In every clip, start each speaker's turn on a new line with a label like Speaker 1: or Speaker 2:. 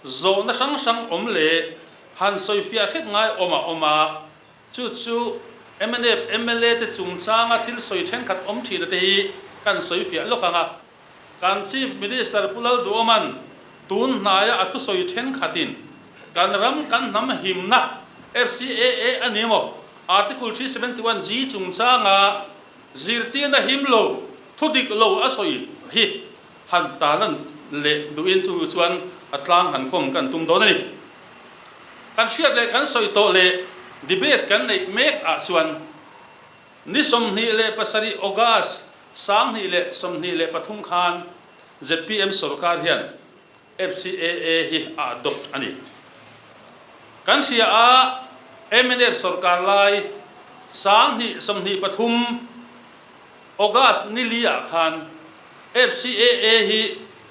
Speaker 1: Zawhna hrang hrang awm leh han sawifiah hret ngai awm a awm a, chu chu mnf mla te chungchanga thil sawi thenkhat awm thina te hi kan sawifiah lawk ang a. Kan Chief Minister Pu Lalduhawma'n tun hnaia a thusawi thenkhatin kan ram kan hnam himna FCAA a ni maw Article 371 G chungchanga zirtirna him lo thudik lo a sawi hi han talan leh duhin chu chuan a tlang han kawm kan tum dawn a ni. Kan hriat leh kan sawi tawh leh debate kan neih mek ah chuan ni 27 August 2023 khan zpm sorkar hian FCAA hi a adopt a ni. Kan hria a mnf sorkar lai 2023 August ni li ah khan FCAA hi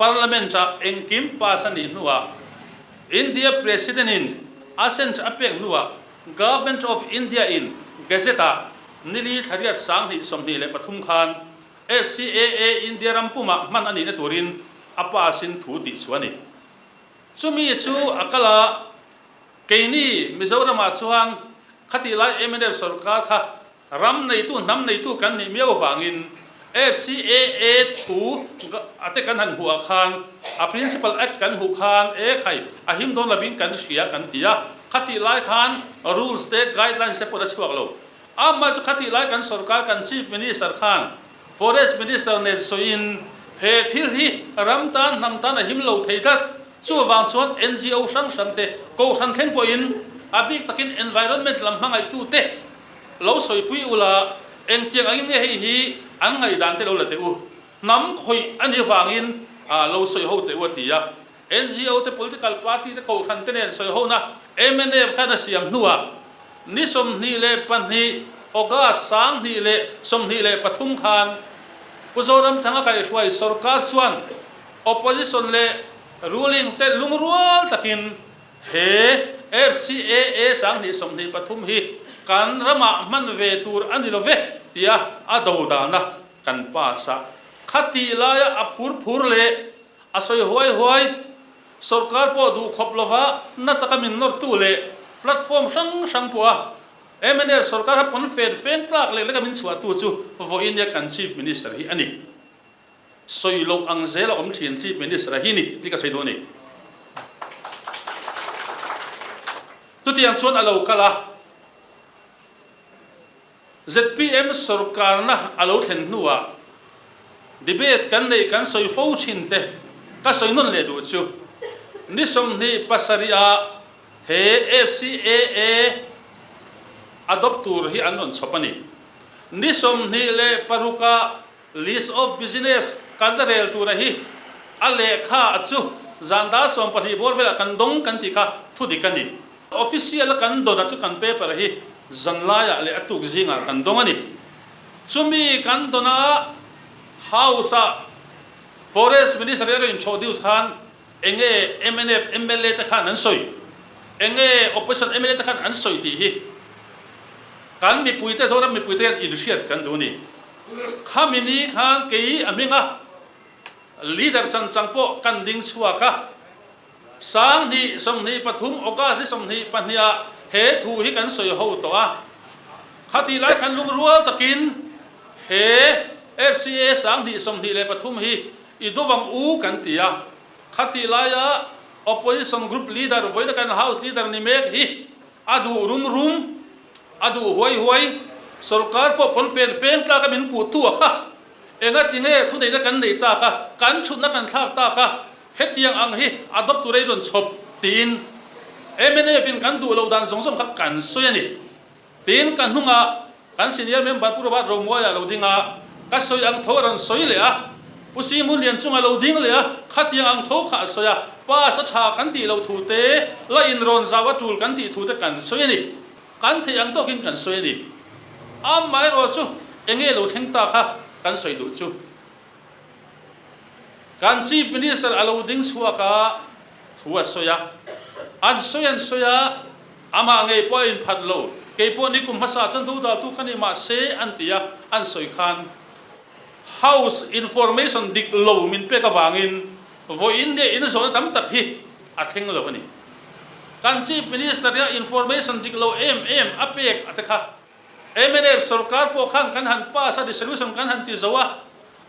Speaker 1: Parliament ah engkim pass a nih hnuah India President in assent a pek hnuah Government of India in Gazette ah ni li thlariat 2023 khan FCAA India ram pumah hman a nihna turin a pass in thu tih chhuah a ni. Chumi chu a kal a, keini Mizoramah chuan khatih lai mnf sorkar kha Ram neitu, hnam neitu kan nih miau avangin FCAA thu a te kan han hmuh ah khan a Principal Act kan hmuh khan e khai a him dawn lovin kan hria kan ti a, khatih lai khan rules te guidelines te pawh la chhuak lo. Amah chu khatih lai kan sorkar kan Chief Minister khan Forest Minister nen sawiin he thil hi ram tan hnam tan a him lo thei tlat, chuvang chuan NGO hrang hrang te kohhran thleng pawhin a bik takin environment lam hmangaihtu te Lo sawipui ula, engtiang angin nge hei hi an ngaihdan te lo la teh u. Hnam khawih a nih avangin lo sawi ho teh u a ti a. NGO te, political party te, kohhran te nen sawi hona mnf khan a siam hnuah ni 22 August 2023 khan Pu Zoramthanga kaihhruai sorkar chuan opposition leh ruling te lungrual takin He FCAA 2023 hi kan ramah hman ve tur a ni lo ve tia a do dana kan pass a, khatih laia a phur phur leh a sawi huai huai sorkar pawh duh khawp lova na taka min nawrtu leh platform hrang hrang pawha mnf sorkar kha pawn fen fen tlak lek leka min chhuahtu chu vawiin nia kan Chief Minister hi a ni. Sawi loh ang zel a awm thin Chief Minister a hi ni tih ka sawi duh a ni. Chutiang chuan a lo kal a, zpm sorkarna a lo thlen hnuah debate kan neih kan sawi fo thin te ka sawi nawn leh duh chu ni 27 ah he FCAA adopt tur hi an rawn chhawp a ni. Ni 26 ah List of business kan la rel tura hi a lehkha chu zan dar 12 bawr velah kan dawng kan tih kha thu dik a ni. Official a kan dawna chu kan paper hi zan laiah leh a tuk zingah kan dawng a ni. Chumi kan dawna House ah Forest Minister a rawn introduce khan enge mnf mla te khan an sawi, enge Opposition mla te khan an sawi tih hi kan mipuite Zoram mipuite hian inhriat kan duh a ni. Khami ni khan kei a hming a, leader chan chang pawh kan ding chhuak a, 2023 August ni 22 ah he thu hi kan sawi ho tawh a, khatih lai khan lungrual takin he FCA 2023 hi i dawng u kan ti a, khatih laia opposition group leader vawiina kan house leader ni mek hi A duh rum rum, a duh huai huai, sorkar pawh pawn fen feng tlak a min puh tu a kha. Enga ti nge thuneihna kan neih tak a, kan chhutna kan thlak tak a, hetiang ang hi adopt tur a i rawn chhawp tiin mnf in kan duh loh dan zawng zawng kha kan sawi a ni. Tin, ka hnungah Kan senior member Pu Robert Romuaia lo ding a, ka sawi ang tho a rawn sawi leh a, Pu Simun Lianchunga lo ding leh a, khatiang ang tho kha a sawi a, pass a tha kan tih loh thu te, la inrawn zau a tul kan tih thu te kan sawi a ni. Kan theih ang tawkin kan sawi a ni. Amaherawh chu enge lo thleng ta kha kan sawi duh chu. Kan Chief Minister a lo ding chhuak a, thu a sawi a. An sawi an sawi a, amah ngei pawh a inphat lo. Kei pawh nikum hmasa chuan dodaltu ka ni mahse an ti a, an sawi khan House information dik lo min pek avangin vawiin leh inzawhna tam tak hi. a thleng lo a ni. Kan Chief Minister nia information dik lo em em a pek a te kha mnf sorkar pawh khan kan han pass a, resolution kan han ti zo a,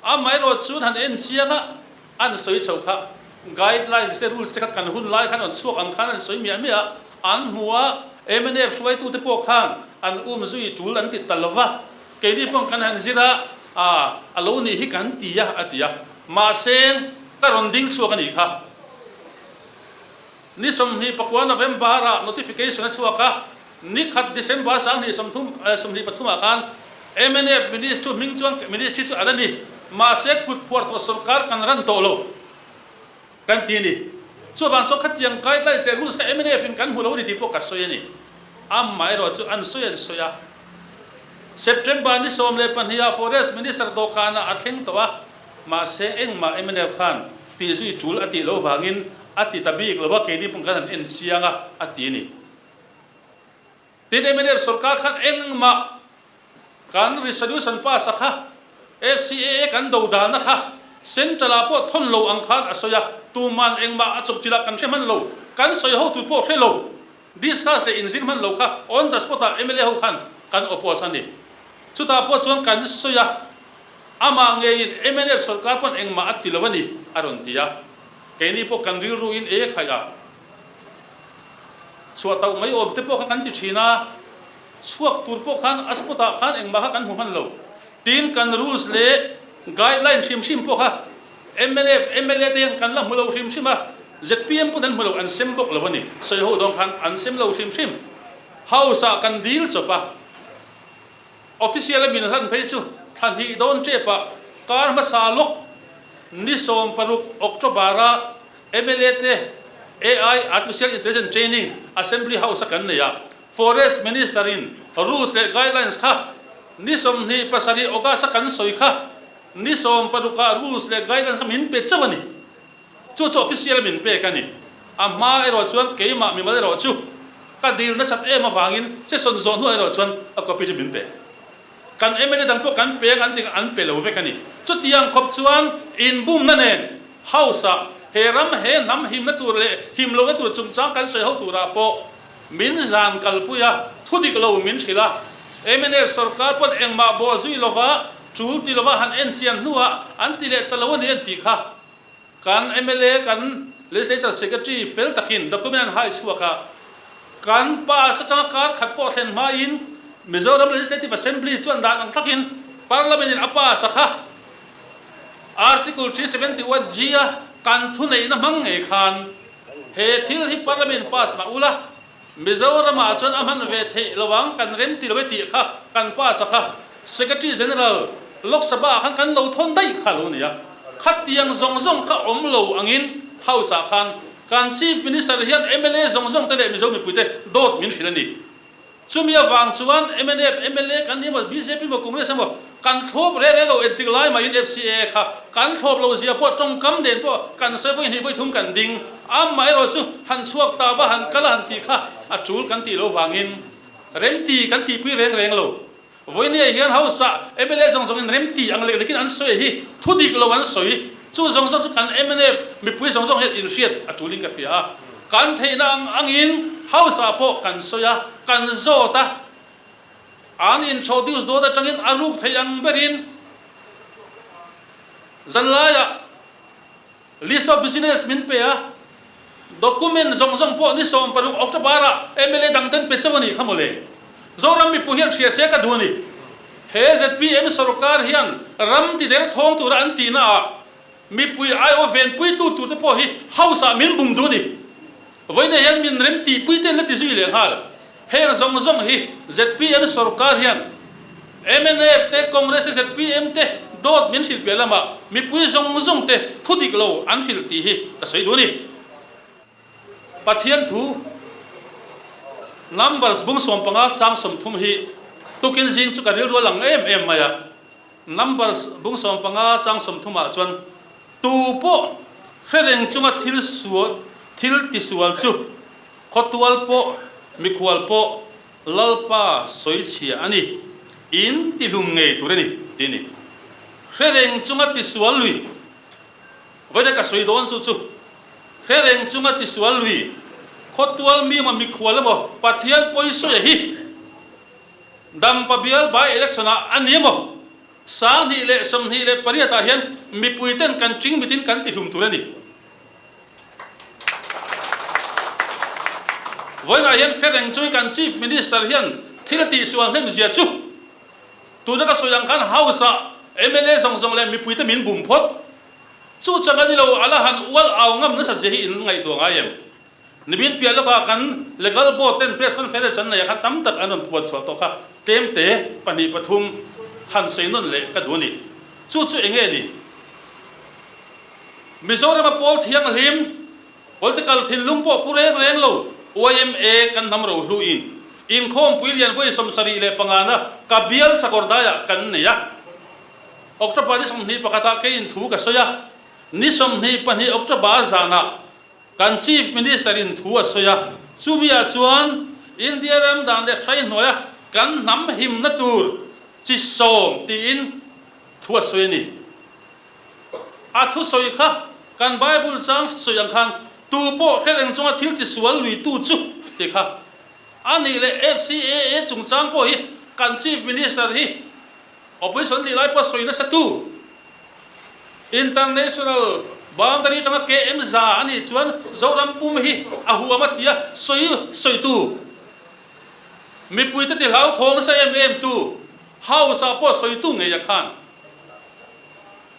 Speaker 1: amaherawh chuan han en chiang a, an sawi chho kha guidelines te rules te kha kan hun lai khan rawn chhuak ang khan an sawi miah miah a, an hmu a, mnf hruaitute pawh khan an um zui tul an ti ta lo va, keini pawh kan han zir a, a, a lo nih hi kan ti a, a ti a, mahse ka rawn ding chhuak a nih kha. Ni 24 November-ah notification a chhuak a, ni khat December 2023 ah khan mnf Ministry hming chuan Ministry chu a la ni, mahse kut phuar tawh sorkar kan ran tawh lo kan ti a ni. Chuvang chuan khatiang guidelines leh rules kha mnf in kan hmu lo a ni tih pawh ka sawi a ni. Amaherawh chu an sawi an sawi a, September ni 12 ah Forest Minister dawhkanah a thleng tawh a, Mahse, engmah mnf khan tih zui tul a tih loh vangin a ti ta bik lo a, keini pawh kan han en chiang a, a ti a ni. Tin, mnf sorkar khan engmah kan resolution pass a kha, FCAA kan do dana kha Central ah pawh thawn lo ang khan a sawi a, tuman engmah a chawpchilh ah kan hre hman lo, kan sawi ho tur pawh hre lo, discuss leh inzir hman lo kha on the spot ah mla ho khan kan oppose a ni. Chutah pawh chuan kan sawi a. Amah ngeiin mnf sorkar pawn engmah a ti lo a ni, a rawn ti a. Keini pawh kan rilruin e khaih a, chhuah tauh mai awm te pawh kha kan ti thin a, chhuak tur pawh khan a spot ah khan engmah kha kan hmu hman lo. Tin, kan rules leh guideline hrim hrim pawh kha mnf mla te hian kan la hmu lo hrim hrim a, zpm pawn an hmu lo, an sem bawk lo a ni. Sawi ho dawn khan an sem lo hrim hrim. House ah kan dil chawp a. Official a min hlan phei chu thla hnih dawn tepah kar hmasa lawk ni 16 October-a mla te AI, Artificial Intelligence, Training Assembly House-a kan nei a, Forest Minister-in rules leh guidelines kha ni 27 August-a kan sawi kha ni 16-ah rules leh guidelines kha min pe chauh a ni. Chu chu official min pek a ni. A hma erawh chuan keimah mimal erawh chu ka dil nasat em avangin session zawh hnuah erawh chuan a copy chu min pe. Kan mla dang pawh kan pe ang an ti kha an pe lo vek a ni. Chutiang khawp chuan inbumna nen House-ah he ram he hnam himna tur leh him lohna tur chungchang kan sawi ho turah pawh min zan kalpui a, thu dik lo min hrilh a. Mnf sorkar pawn engmah bawh zui lova tul ti lova han enchian hnuah an ti leh ta lo a ni an tih kha. Kan mla kan Legislature Secretary fel takin document an hai chhuak a, kan pass atanga kar khat pawh thlen hmain Mizoram Legislative Assembly chuan dan ang takin Parliament in a pass a kha Article 371 G a kan thuneihna hmang ngei khan he thil hi Parliament pass mah ula Mizoramah chuan a hman ve theih lo ang, kan rem ti lo e tih kha kan pass a kha Secretary General Lok Sabha ah khan kan lo thawn daih kha lo nia. Khatiang zawng zawng kha awm lo angin House ah khan kan Chief Minister hian mla zawng zawng te leh Mizo mipui te dawt min hrilh a ni. Chumi avang chuan mnf mla kan ni emaw, bjp emaw, Congress emaw kan thlawp reh reh lo entik lai mahin FCAA kha kan thlawp lo zia pawh tawngkam nen pawh kan sawi vawi hnih vawi thum kan ding. Amaherawh chu han chhuak ta va han kal a han tih kha a tul kan tih lo vangin remti kan tihpui reng reng lo. Vawinia hian House ah mla zawng zawngin remti ang lek lekin an sawi hi thu dik lo an sawi. Chu zawng zawng chu kan mnf mipui zawng zawng hian inhriat a tulin ka hria a. Kan theihna ang angin House ah pawh kan sawi a, kan zawt a. An introduce dawn atangin a ruk theih ang berin zanlaiah List of business min pe a, document zawng zawng pawh ni 16 October-ah mla dang ten pe chauh a nih kha mawle. Zoram mipui hian hria se ka duh a ni. He zpm sorkar hian ram ti der thawng tura an tihna ah mipui aiawh venpuitu turte pawh hi House-ah min bum duh a ni. Vawiinah hian min rem tihpui te an la ti zui leh nghal. Heng zawng zawng hi zpm sorkar hian mnf te, Congress te, zpm te dawt min hrilh piah lamah mipui zawng zawng te thu dik lo an hrilh tih hi ka sawi duh a ni. Pathian thu Numbers bung 15 chang 30 hi tukin zing chu ka rilru a lang em em mai a. Numbers bung 15 chang 30 ah chuan Tu pawh hre reng chunga thil sual thil tisual chu khawtual pawh mikhual pawh Lalpa sawichhia a ni, in tihlum ngei tur a ni tih a ni. Hre reng chunga tisual lui, vawiin ka sawi dawn chu chu. Hre reng chunga tisual lui, khawtual mi emaw mikhual emaw Pathian pawisawi a hi Dampa bial by election ah a ni emaw 2028 ah hian mipui ten kan ching mitin kan tihlum tur a ni. Vawiinah hian hre reng chungin kan Chief Minister hian thil a tihsual hnem zia chu tuna ka sawi ang khan House ah mla zawng zawng leh mipui te min bum phawt. Chu chang a ni lo, a la han ual au ngam nasa zia hi in ngaihtuah ngai em? Nimin piah lawkah kan Legal Board ten Press Conference an neih ah khan tam tak an rawn puan chhuah tawh kha tlemte pahnih pathum han sawi nawn leh ka duh a ni. Chu chu eng nge ni? Mizorama pawl thianghlim, political thinlung pawh pu reng reng lo yma kan hnam rohlu in inkhawmpui lian vawi 75 na ka bial Sakawrdaiah kan nei a. October ni 21 ah keiin thu ka sawi a, ni 22 October zanah kan Chief Minister in thu a sawi a, chumi ah chuan India ram dan leh hrai hnuaia kan hnam himna tur chi sawm tiin thu a sawi a ni. A thusawi kha kan Bible chang sawi ang khan tu pawh hre reng chunga thil tisual luitu chu tih kha a nih leh FCAA chungchang pawh hi kan Chief Minister hi Opposition nih lai pawh sawi nasa tu International boundary atanga KM za a nih chuan Zoram pum hi a huam a tia sawi sawitu mipuite ti hlauthawng nasa em em tu House ah pawh sawitu ngei a khan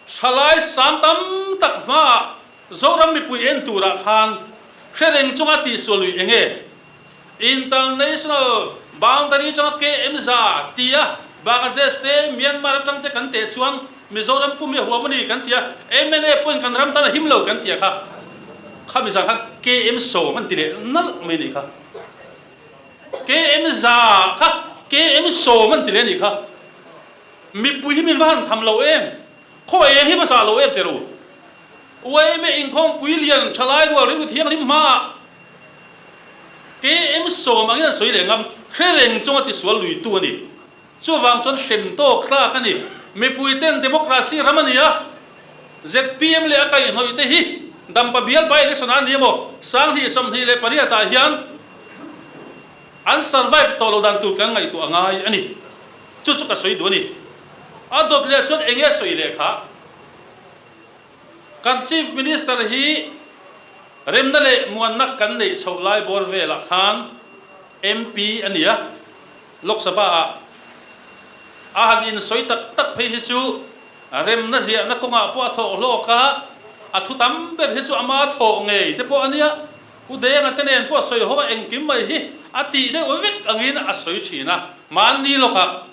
Speaker 1: Thalai sang tam tak hmaah Zoram mipui en turah khan hre reng chunga tihsual lui eng nge? International boundary atanga KM za tia Bangladesh te Myanmar atang te kan teh chuan Mizoram pum hi a huam a ni kan ti a, mna pawhin kan ram tan a him lo kan ti a kha. Khami zan khan KM 10 an ti leh nalh mai a nih kha. KM za kha KM 10 an ti leh a nih kha. Mipui hi min va han tham lo em? Khaw eng hi va zah lo em teh ru? Uaime inkhawmpui lian thalai rual rilru thianghlim hmaah KM 10 angin an sawi leh ngam, hre reng chunga tisual luitu a ni. Chuvang chuan hrem tawk tlak a ni. Mipui ten democracy ram a ni a, zpm leh a kaihhnawih te hi Dampa bial by election ah a ni emaw 2028 ah hian an survive tawh lo dan tur kan ngaihtuah a ngai a ni. Chu chu ka sawi duh a ni. A dawt leh chuan eng nge sawi leh kha? Kan Chief Minister hi remna leh muanna kan neih chhoh lai bawr velah khan MP a ni a, Lok Sabha ah a han insawi tak tak phei hi chu remna ziahna kawngah pawh a thawk hlawk a, a thu tam ber hi chu ama thawh ngei te pawh a nia. Pu Denga te nen pawh sawi ho a engkim mai hi a tih deuh vek angin a sawi thin a. Mahni lawkah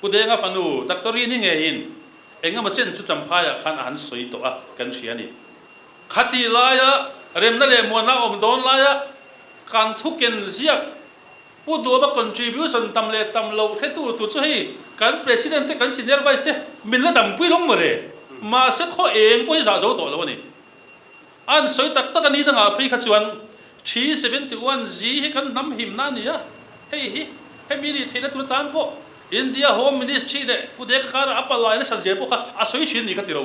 Speaker 1: Pu Denga fanu Doctor Rini ngeiin engemaw chen chu Champhaiah khan a han sawi tawh a kan hria a ni. Khatih laia remna leh muanna a awm dawn laia kan thu ken ziak Pu Duhama contribution tam leh tam loh hretu tur chu hei kan President te kan Senior Vice te min la dampui lawng mawle. Mahse khaw eng pawh hi zah zo tawh lo a ni. An sawi tak tak a ni dangah phei kha chuan 371 G hi kan hnam himna a ni a, hei hi hemi nih theihna tur atan pawh India Home Ministry leh Pu Deka karah a palai nasa zel pawh kha a sawi thin ni kha ti lo.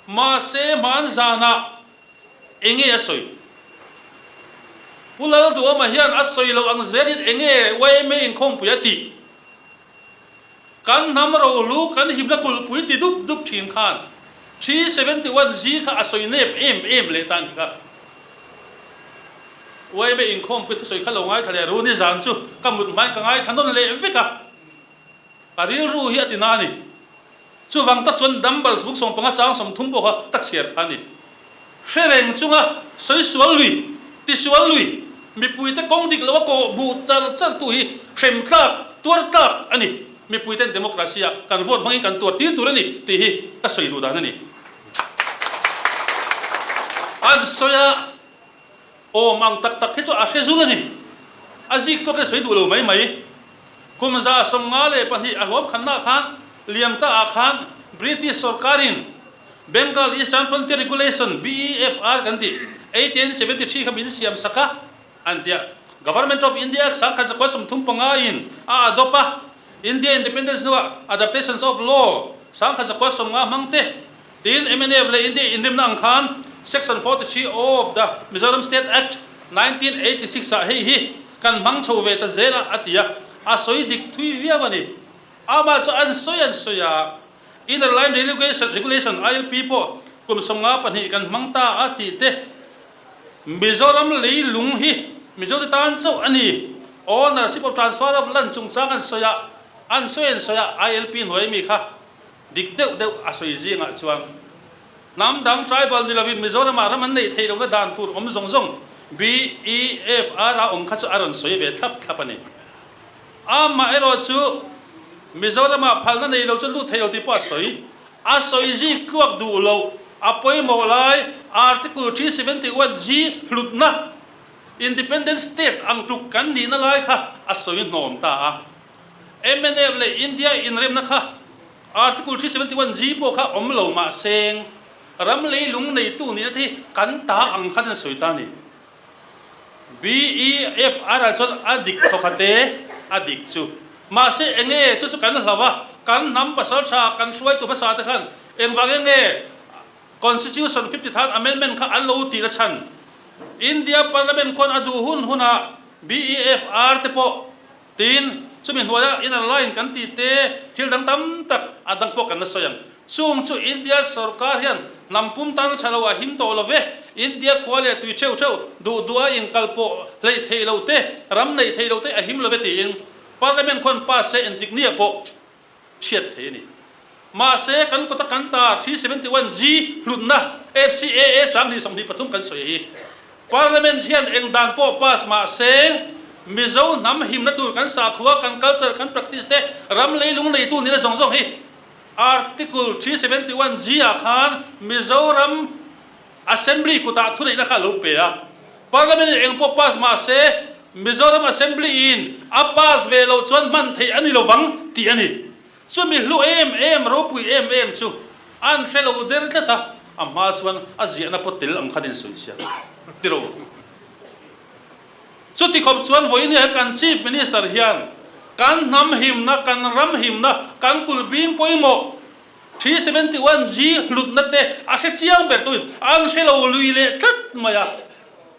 Speaker 1: Mahse hmanzanah enge a sawi? Pu Lalduhawma hian a sawi loh ang zelin enge yma inkhawmpui a tih? Kan hnam rohlu kan himna kulhpui ti dup dup thin khan 371 G kha a sawi nep em em leh ta a ni kha. Yma inkhawmpui thusawi kha lo ngaithla leh ru nizan chu ka mut hmain ka ngaithla nawn leh vek a, ka rilru hi a ti na a ni. Chuvang tak chuan Numbers buk 15 chang 30 pawh kha ka chhiar kha a ni. Hre reng chunga sawi sual lui, ti sual lui, mipuite kawng dik loa kawh hmuh char char tu hi hrem tlak, tuar tlak a ni. Mipuiten democracy ah kan vote hmangin kan tuar tir tur a ni tih hi ka sawi duh dan a ni. An sawi a awm ang tak tak hi chu a hre zul a ni. A zik tawk hi a sawi duh lo mai mai. Kum 152 a hlawm khanna khan liam ta ah khan British sorkarin Bengal Eastern Frontier Regulation, BEFR, kan tih, 1873 kha min siam sak a, an ti a. Government of India Act 1935 in a adopt a, India Independence hnuah Adaptations of Law 1950 hmang te. Tin, mnf leh India inrimna ang khan Section 43 of the Mizoram State Act, 1986 ah hei hi kan hmang chho ve ta zel a, a ti a, a sawi dik thui viau a ni. Amah chu an sawi an sawi a, Inner Line Relegation Regulation, ILP, pawh kum 52 kan hmang ta a tih te, Mizoram lei lung hi Mizote tan chauh a ni, Ownership of Transfer of Land chungchang an sawi a, an sawi an sawi a, ILP hnuai mi kha dik deuh deuh a sawi zingah chuan Hnam dang tribal ni lovin Mizoramah ram an neih theih lohna dan tur awm zawng zawng BEFR a awm kha chu a rawn sawi ve thlap thlap a ni. Amaherawh chu Mizoramah phalna nei lo chu lut thei lo tih pawh a sawi. A sawi zik tluak duh loh a pawimawh lai Article 371 G hlutna Independent State ang tluk kan nihna lai kha a sawi hnawm ta a. Mnf leh India inremna kha Article 371 G pawh kha awm lo mah seng, ram leilung neitu nihna te hi kan ta ang khan an sawi ta a ni. BEFR ah chuan a dik thawkhat e, a dik chu. Mahse enge chu chu kan hlau a, kan hnam pasal tha kan hruaitu hmasa te khan engvang enge Constitution 53rd Amendment kha an lo tih na chhan? India Parliament khuan a duh hun hunah BEFR te pawh Tin, chumi hnuaia inner line kan tih te, thil dang tam tak a dang pawh kan la sawi ang. Chung chu India sorkar hian hnam pum tan a tha lo a him tawh lo ve. India khua leh tui theuh theuh duh duh a inkal pawh hleih theih lo te, ram neih theih lo te a him lo ve tiin Parliament khuan pass se entik nia pawh chhiat thei a ni. Mahse, kan kawta kan ta 371 G hlutna FCAA 2023 kan sawi hi Parliament hian eng dan pawh pass mahse, Mizo hnam himna tur kan sakhua, kan culture, kan practice te ram leilung neitu nihna zawng zawng hi Article 371 G ah khan Mizoram Assembly kutah thuneihna kha a lo pe a. Parliament in eng pawh pass mahse, Mizoram Assembly in a pass ve loh chuan hman theih a ni lovang tih a ni. Chumi hlu em em, ropui em em chu an hre lo der tlat a, a hma chuan a ziahna pawh tel ang khan in sawi chhiat ti lo. Chuti khawp chuan vawiin hian kan Chief Minister hian kan hnam himna, kan ram himna, kan kulhbing pawimawh 371 G hlutna te a hre chiang ber tuin an hre lo lui leh tlat mai a,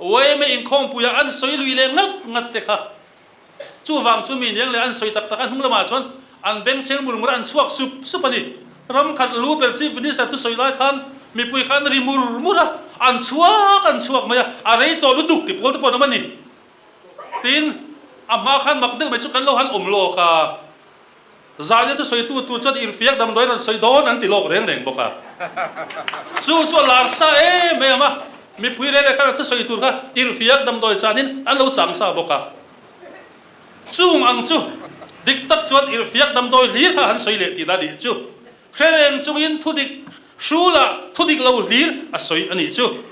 Speaker 1: yma inkhawmpuia an sawi lui leh ngat ngat te kha. Chuvang chu mi niang leh an sawi tak tak a hnung lamah chuan an bengchheng mur mur a, an chhuak sup sup a ni. Ram khat lu ber Chief Minister thusawi lai khan mipui kha an ri mur mur a, an chhuak an chhuak mai a, a rei tawh lutuk ti pawl te pawh an awm a ni. Tin, a hma khan mak deuh mai chu kan lo han awm lawk a. Zahnia chu sawitu tur chuan irhfiak damdawi rawn sawi dawn an ti lawk reng reng bawk a. Chu chu a lar sa em em a, mipui reng reng khan a thusawi tur kha irhfiak damdawi chanin an lo chang sa bawk a. Chung ang chu dik tak chuan irhfiak damdawi hlir kha han sawi leh tih la nih chu. Hre reng chungin thudik hrulah thudik lo hlir a sawi a nih chu.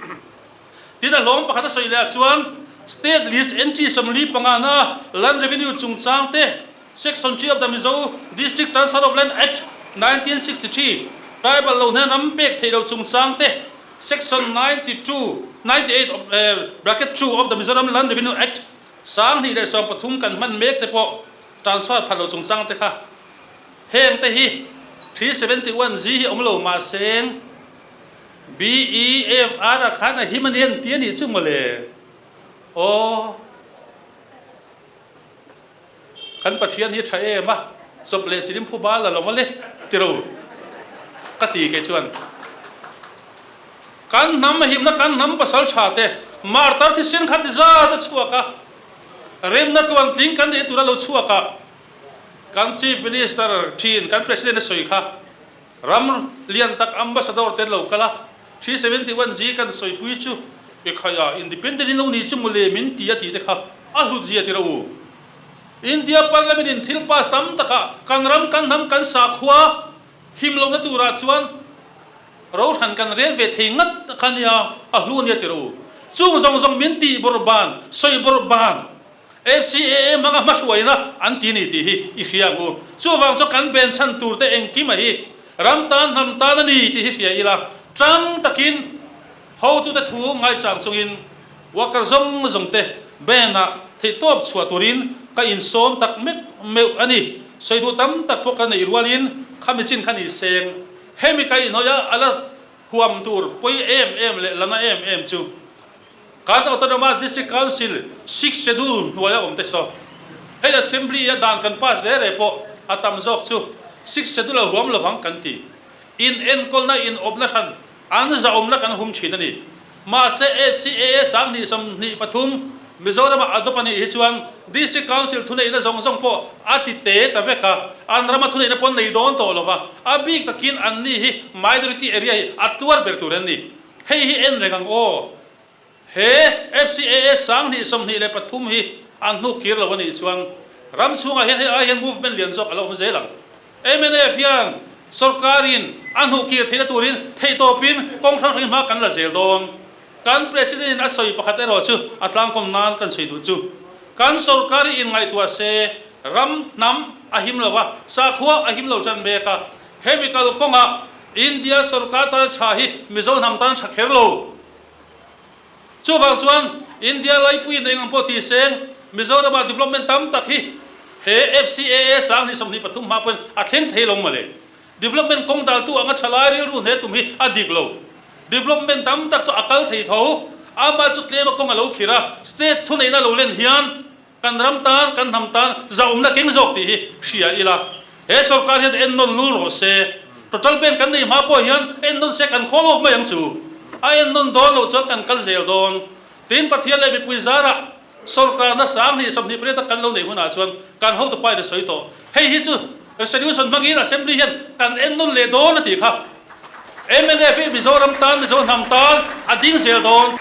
Speaker 1: Tin a hlawm pakhat a sawi leh ah chuan State List Entry 45 na Land Revenue chungchang te, Section 3 of the Mizo District Transfer of Land Act, 1963, Tribal lo hnen ram pek theih lo chungchang te, Section 92, 98 of bracket 2 of the Mizoram Land Revenue Act, 2013 kan hman mek te pawh transfer phal lo chungchang te kha heng te hi 371 G hi awm lo mahse BEFR ah khan a him a ni an ti a nih chu mawle. Aw. Kan Pathian hi tha em a, chawp leh chilim phu bal a lo mawle ti ro ka ti kei chuan. Kan hnam a himna kan hnam pasal tha te martar thisen kha ti zat a chhuak a, remna tluan tling kan neih tur a lo chhuak a, kan Chief Minister thin kan President a sawi kha Ram lian tak Ambassador te lo kal a, 371 G kan sawipui chu i khai a, Independent in lo ni chu mawle min ti a tih te kha a hlut zia tir a u. India Parliament in thil pass tam takah kan ram kan hnam kan sakhua him lohna turah chuan rohran kan rel ve thei ngat kha nia a hlu ania tir a u. Chung zawng zawng min tih bawrh ban, sawi bawrh ban FCAA hmanga hmahruaina an ti ni tih hi i hria ang u. Chuvang chu kan ben chhan tur te engkima hi ram tan hnam tan a ni tih hi hria ila, tang takin hotute thu ngaichang chungin worker zawng zawng te band ah theihtawp chhuah turin ka insawm tak mek meuh a ni. Sawi duh tam tak pawh ka neih rualin khami chin kha ni seng. Hemi ka inhnawih a, a la. Huam tur pawi em em leh la na em em chu kan Autonomous District Council Sixth Schedule hnuaia awm te saw. Hei Assembly a dan kan pass re re pawh a tam zawk chu Sixth Schedule a huam lovang kan ti. In enkawlna in awpna hran an zahawmna kan hum thin a ni. Mahse FCAA 2023 Mizorama adopt a nih hi chuan District Council thuneihna zawng zawng pawh a ti te ta vek a, an rama thuneihna pawh an nei dawn tawh lo va, a bik takin anni hi minority area hi a tuar ber tur an ni. Hei hi en reng ang aw. He FCAA 2023 hi an hnuk kir lo a nih chuan ram chhungah hian hei ai hian movement lian zawk a la awm zel ang. Mnf hian sorkarin a hnuh kir theihna turin theihtawpin kawng hrang hrangin hma kan la zel dawn. Kan President-in a sawi pakhat erawh chu a tlangkawm nan kan sawi duh chu. Kan sorkar hi inngaihtuah se ram hnam a him lo a, sakhua a him lo tan mek a. Hemi kalkawngah India sorkar tan tha hi Mizo hnam tan tha kher lo. Chuvang chuan India laipuiin eng ang pawh ti seng, Mizorama development tam tak hi he FCAA 2023 hma pawhin a thleng thei lo mawle. Development kawng daltu anga tha lai rilru hne tum hi a dik lo. Development tam tak chu a kal thei tho, amah chu tlema kawng a lo khir a, state thuneihna lo len hian Kan ram tan, kan hnam tan zahawmna keng zawk tih hi hria ila. He sorkar hian ennawn lul rawh se. Total ban kan nei hma pawh hian ennawn se kan khawl awk mai ang chu. A ennawn dawn loh chuan kan kal zel dawn. Tin, Pathian leh mipui zarah sorkarna 2028 a kan lo neih hunah chuan kan hotu pa in a sawi tawh. Hei hi chu resolution hmangin Assembly hian kan ennawn leh dawn a tih kha. Mnf hi Mizoram tan, Mizo hnam tan a ding zel dawn.